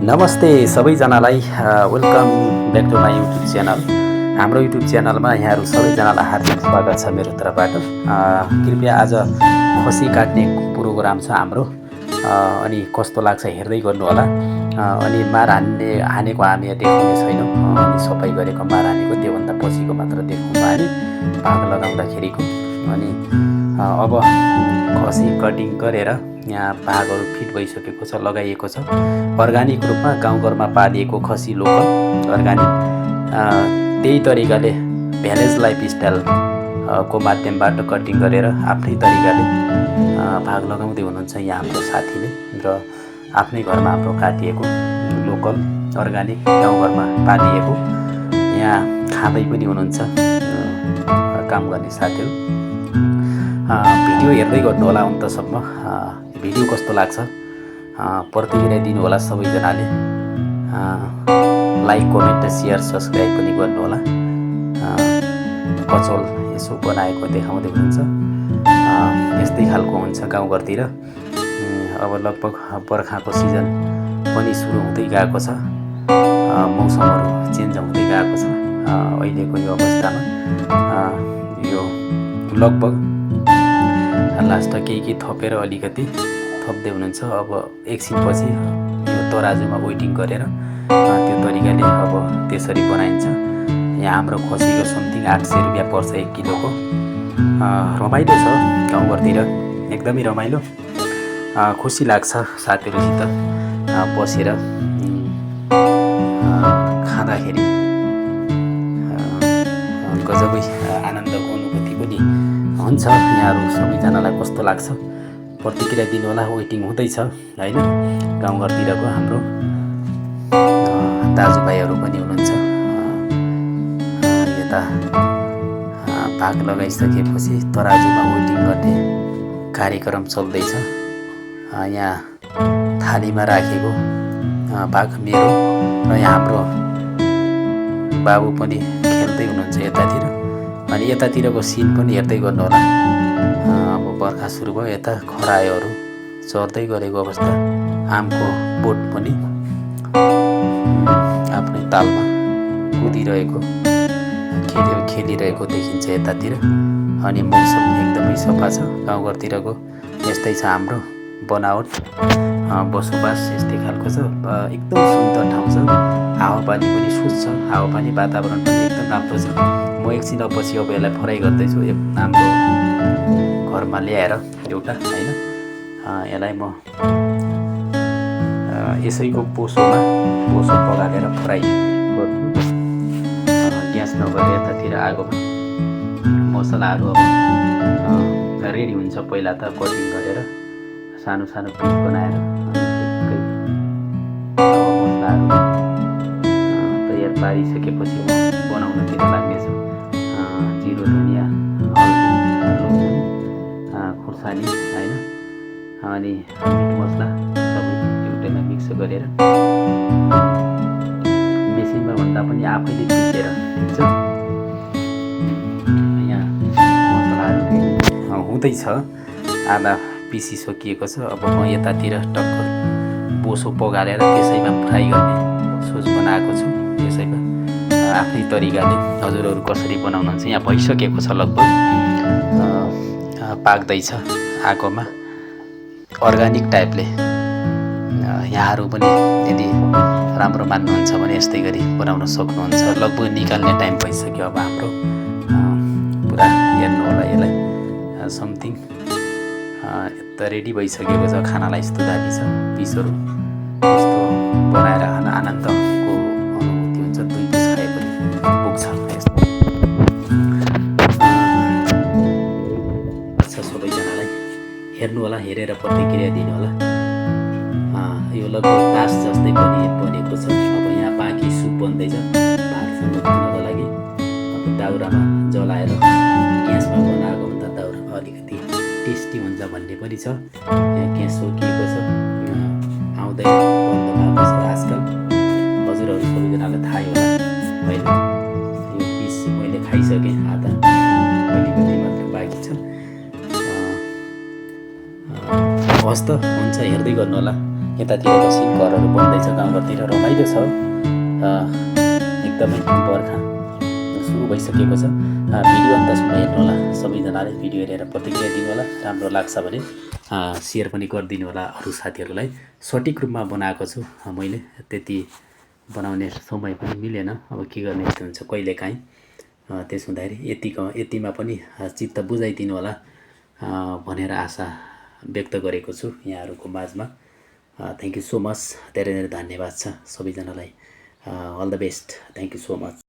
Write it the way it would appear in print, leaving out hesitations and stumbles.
नमस्ते सबैजनालाई welcome back to my YouTube channel. हाम्रो युट्युब च्यानलमा यहाँहरू सबैजनालाई हार्दिक स्वागत छ मेरो तर्फबाट। कृपया आज खसी काट्ने प्रोग्राम छ हाम्रो, अनि कस्तो लाग्छ हेर्दै गर्नु होला। अनि मार हानेको हामी देखाउने छैनौँ, अनि सफाइ गरेको मार हानेको त्योभन्दा पछिको मात्र देखाउँदा हामी भाग लगाउँदाखेरिको। अनि अब खसी कटिङ गरेर यहाँ भागहरू फिट भइसकेको छ, लगाइएको छ। अर्गानिक रूपमा गाउँघरमा पालिएको खसी लोकल अर्गानिक, त्यही तरिकाले भ्यालेज लाइफस्टाइल को माध्यमबाट कटिङ गरेर आफ्नै तरिकाले भाग लगाउँदै हुनुहुन्छ यहाँ हाम्रो साथीले, र आफ्नै घरमा हाम्रो काटिएको लोकल अर्गानिक गाउँघरमा पालिएको यहाँ खाँदै पनि हुनुहुन्छ काम गर्ने साथीहरू। भिडियो हेर्दै गर्नु होला अन्तसम्म। भिडियो कस्तो लाग्छ प्रतिक्रिया दिनु होला सबैजनाले। लाइक, कमेन्ट, सेयर, सब्सक्राइब पनि गर्नु होला। कचौल यसो बनाएको देखाउँदै हुनुहुन्छ, यस्तै खालको हुन्छ गाउँघरतिर। अब लगभग बर्खाको सिजन पनि सुरु हुँदै गएको छ, मौसमहरू चेन्ज हुँदै गएको छ अहिलेको यो अवस्थामा। यो लगभग लास्ट केही थपेर अलिकति थप्दै हुनुहुन्छ। अब एकछिनपछि यो तराजुमा वेटिङ गरेर त्यो तरिकाले अब त्यसरी बनाइन्छ। यहाँ हाम्रो खसीको समथिङ 800 रुपियाँ पर्छ 1 किलोको। रमाइलो छ गाउँघरतिर, एकदमै रमाइलो, खुसी लाग्छ साथीहरूसित बसेर खाँदाखेरि। गजबै आनन्दको अनुभूति पनि हुन्छ। यहाँहरू सबैजनालाई कस्तो लाग्छ प्रतिक्रिया दिनु होला। वेटिङ हुँदैछ होइन, गाउँघरतिरको हाम्रो दाजुभाइहरू पनि हुनुहुन्छ। यता भाग लगाइसकेपछि तराजुमा वेटिङ गर्ने कार्यक्रम चल्दैछ। यहाँ थालीमा राखेको भाग मेरो, र यहाँ हाम्रो बाबु पनि खेल्दै हुनुहुन्छ यतातिर। अनि यतातिरको सिन पनि हेर्दै गर्नु होला। अब बर्खा सुरु भयो, यता खरायोहरू चर्दै गरेको अवस्था। आमको बोट पनि आफ्नै तालमा कुदिरहेको खेलिरहेको देखिन्छ यतातिर। अनि मौसम एकदमै सफा छ गाउँघरतिरको। यस्तै छ हाम्रो बनावट, बसोबास यस्तै खालको छ। एकदम सुन्दर ठाउँ छ, हावापानी पनि शुद्ध छ, हावापानी वातावरण पनि एकदम राम्रो छ। म एकछिन पछि अब यसलाई फ्राई गर्दैछु हाम्रो घरमा ल्याएर एउटा होइन। यसलाई म यसैको बोसो पगालेर फ्राई गर्छु। ग्यास नगरेर यतातिर आगोमा मसलाहरू अब रेडी हुन्छ। पहिला त कटिङ गरेर सानो सानो पिस बनाएर अनि मसलाहरू तयार पारिसकेपछि म बनाउनतिर लाग्नेछु। जिरो, धनियाँ, हल्दी, खुर्सानी होइन, अनि मिट मसला सबै एउटैमा मिक्स गरेर मेसिनमा भन्दा पनि आफैले पिसेर, ठिक छ। यहाँ मसलाहरू हुँदैछ, आधा पिसिसकिएको छ। अब म यतातिर टक्क बोसो पगालेर त्यसैमा फ्राई गर्ने सोच बनाएको छु। त्यसैमा आफ्नै तरिकाले हजुरहरू कसरी बनाउनुहुन्छ। यहाँ भइसकेको छ, लगभग पाक्दैछ आगोमा अर्गानिक टाइपले। यहाँहरू पनि यदि राम्रो मान्नुहुन्छ भने यस्तै गरी बनाउन सक्नुहुन्छ। लगभग निकाल्ने टाइम भइसक्यो अब हाम्रो। पुरा हेर्नु होला यसलाई, समथिङ यता रेडी भइसकेको छ खानालाई। यस्तो दामी छ पिसहरू, यस्तो बनाएर खान आनन्दको अनुभूति हुन्छ। 2 पिस खाए पनि पुग्छ। सबैजनालाई हेर्नु होला, हेरेर प्रतिक्रिया दिनु होला। यो लगभग तास जस्तै बनेको छ। अब यहाँ बाँकी सुप बन्दैछ भातसँग खानको लागि। अब दाउरामा जलाएर ग्यासमा बनाएको भन्दा दाउरामा अलिकति टेस्टी हुन्छ भन्ने पनि छ। यहाँ ग्यास सकिएको छ, आउँदै बन्द भएको छ आजकल। हजुरहरू सबैजनालाई थाहै होला होइन। यो पिस मैले खाइसकेँ, आधा अलिकति मात्र बाँकी छ। हस् त, हुन्छ, हेर्दै गर्नु होला। यतातिर बसी घरहरू बन्दैछ गाउँघरतिर रमाइलो छ। एकदमै बर्खा सुरु भइसकेको छ। भिडियो अन्तसम्म हेर्नुहोला सबैजनाले, भिडियो हेरेर प्रतिक्रिया दिनुहोला। राम्रो लाग्छ भने सेयर पनि गरिदिनु होला अरू साथीहरूलाई। सठिक रूपमा बनाएको छु मैले, त्यति बनाउने समय पनि मिलेन, अब के गर्ने यस्तो हुन्छ कहिलेकाहीँ। त्यस हुँदाखेरि यतिमा पनि चित्त बुझाइदिनु होला भनेर आशा व्यक्त गरेको छु यहाँहरूको माझमा। थ्याङ्क यू सो मच, धेरै धेरै धन्यवाद छ सबैजनालाई। All the best, thank you so much.